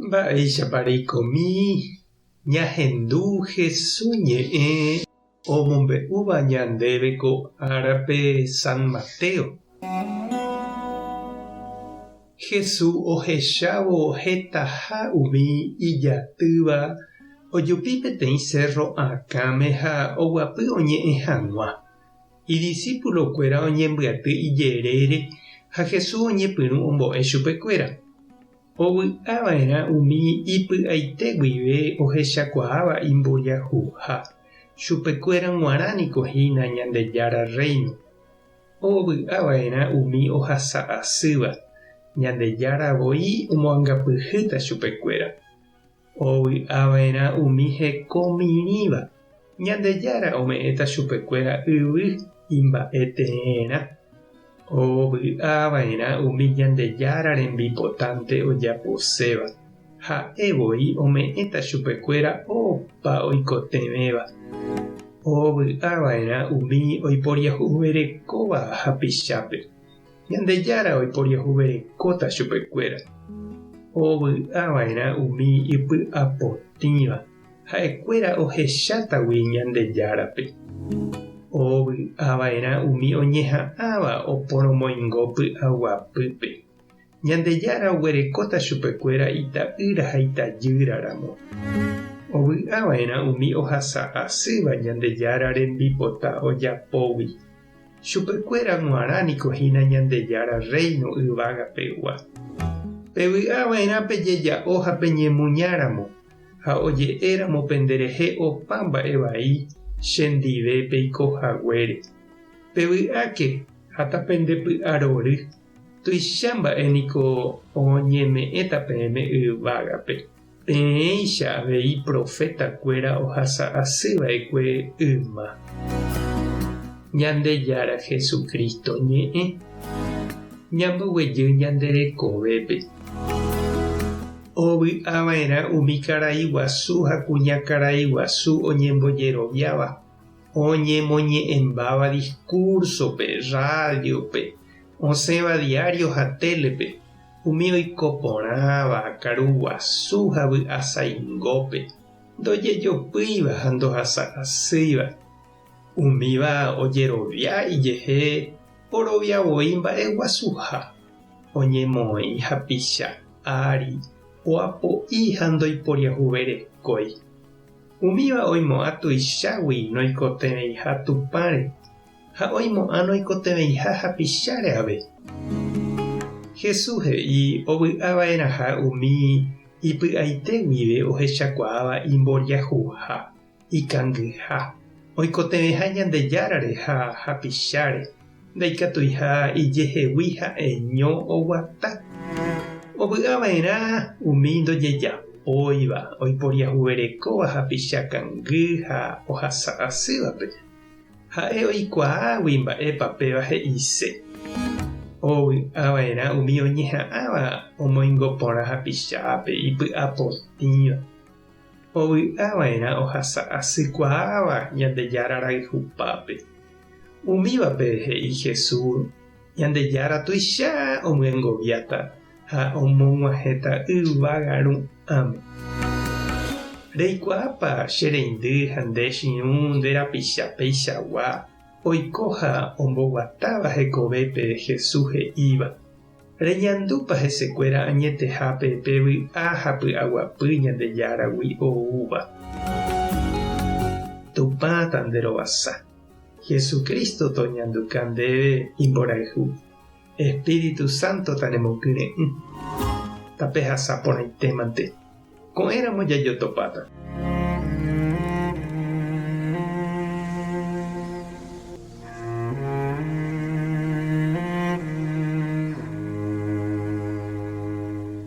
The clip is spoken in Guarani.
Mba'éichapa reikomi ñahendu Hesu ñe'ẽ omombe'úva ñandéve ko árape San Mateo? Hesu ohechávo hetaha umi ijatýva ojupi peteĩ sérro akãme ha oguapy oñe'ẽ hag̃ua. Idisípulokuéra oñembyaty ijerére ha Jesús oñepyrũ ombo'e chupekuéra. Ovy'a va'erã umi ipy'aite guive ohechakuaáva imboriahuha, chupekuéra g̃uarã niko hína Ñandejára Rréino. Ovy'a va'erã umi ohasa asýva, Ñandejára voi omoangapyhýta chupekuéra. Ovy'a va'erã umi heko mirĩva, Ñandejára ome'ẽta chupekuéra yvy imba'e teerã. Ovy'a va'erã umi Ñandejára rembipotánte ojaposéva, ha'e voi ome'ẽta chupekuéra opa oikotevẽva. Ovy'a va'erã umi oiporiahuverekóva hapichápe. Ñandejára oiporiahuverekóta chupekuéra. Ovy'a va'erã umi ipy'apotĩva, ha'ekuéra ohechátagui Ñandejárape. Ovy'a va'erã umi oñeha'ãva oporomoingo py'aguapýpe. Ñandejára oguerekóta chupekuéra ita'ýra ha itajýra ramo. Ovy'a va'erã umi ohasa asýva Ñandejára rembipota ojapógui. Chupekuéra g̃uarã niko hína Ñandejára Rréino yvága pegua. Pevy'a va'erã pejeja'o ha peñemuña ramo, ha oje'e ramo penderehe opa mba'e vai chendive peiko haguére. Pevy'áke ha tapendepy'arory, tuicha mba'e niko oñeme'ẽta peẽme yvágape. Peẽicha avei profeta-kuéra ohasa asy va'ekue yma. Ñandejára Jesucristo ñe'ẽ ñamboguejy ñande rekovépe. Ovy'a va'erã umi karai guasu ha kuña karai guasu oñembojeroviáva, oñemoñe'ẽmbáva discurso-pe, radio-pe, osẽva diario ha tele-pe, Umi oiko porãva karu guasu ha vy'a saingópe, ndojejopýiva ha ndohasa asýiva. Umíva ojerovia ijehe orovia voi mba'e guasuha, oñemoĩ hapicha ári, oapo'i ha ndoiporiahuverekói. Umíva oimo'ã tuichágui noikotevẽiha Tupãre. Ha oimo'ã noikotevẽiha hapicháre ave. Jesús he'i ovy'a va'erãha umi ipy'aite guive ohechakuaáva imboriahuha, ikangyha, oikotevẽha Ñandejárare ha hapicháre, ndaikatuiha ijehegui ha'eño oguata. Ovy'a va'erã umi ndojejapóiva, oiporiahuverekóva hapicha kangy ha ohasa asývape. Ha'e oikuaágui mba'épa péva he'ise. Ovy'a va'erã umi oñeha'ãva omoingo porã hapichápe ipy'a potĩva. Ovy'a va'erã ohasa asykuaáva Ñandejára rayhupápe. Umívape he'i Jesús, Ñandejára tuicha omyengoviáta ha omog̃uahẽta yvága ru'ãme. Reikuaápa che reindy ha nde chiñũ nde rapicha peichagua oiko ha omboguatáva hekovépe Jesús he'íva? Reñandúpa hesekuéra añetehápe pe vy'a ha py'aguapy Ñandejáragui oúva? Tupã tanderovasa. Jesucristo toñanduka ndéve imborayhu. Espíritu Santo tanemokyre'ỹ. Tapehasa porãitémante. Ko'ẽramo jajotopáta.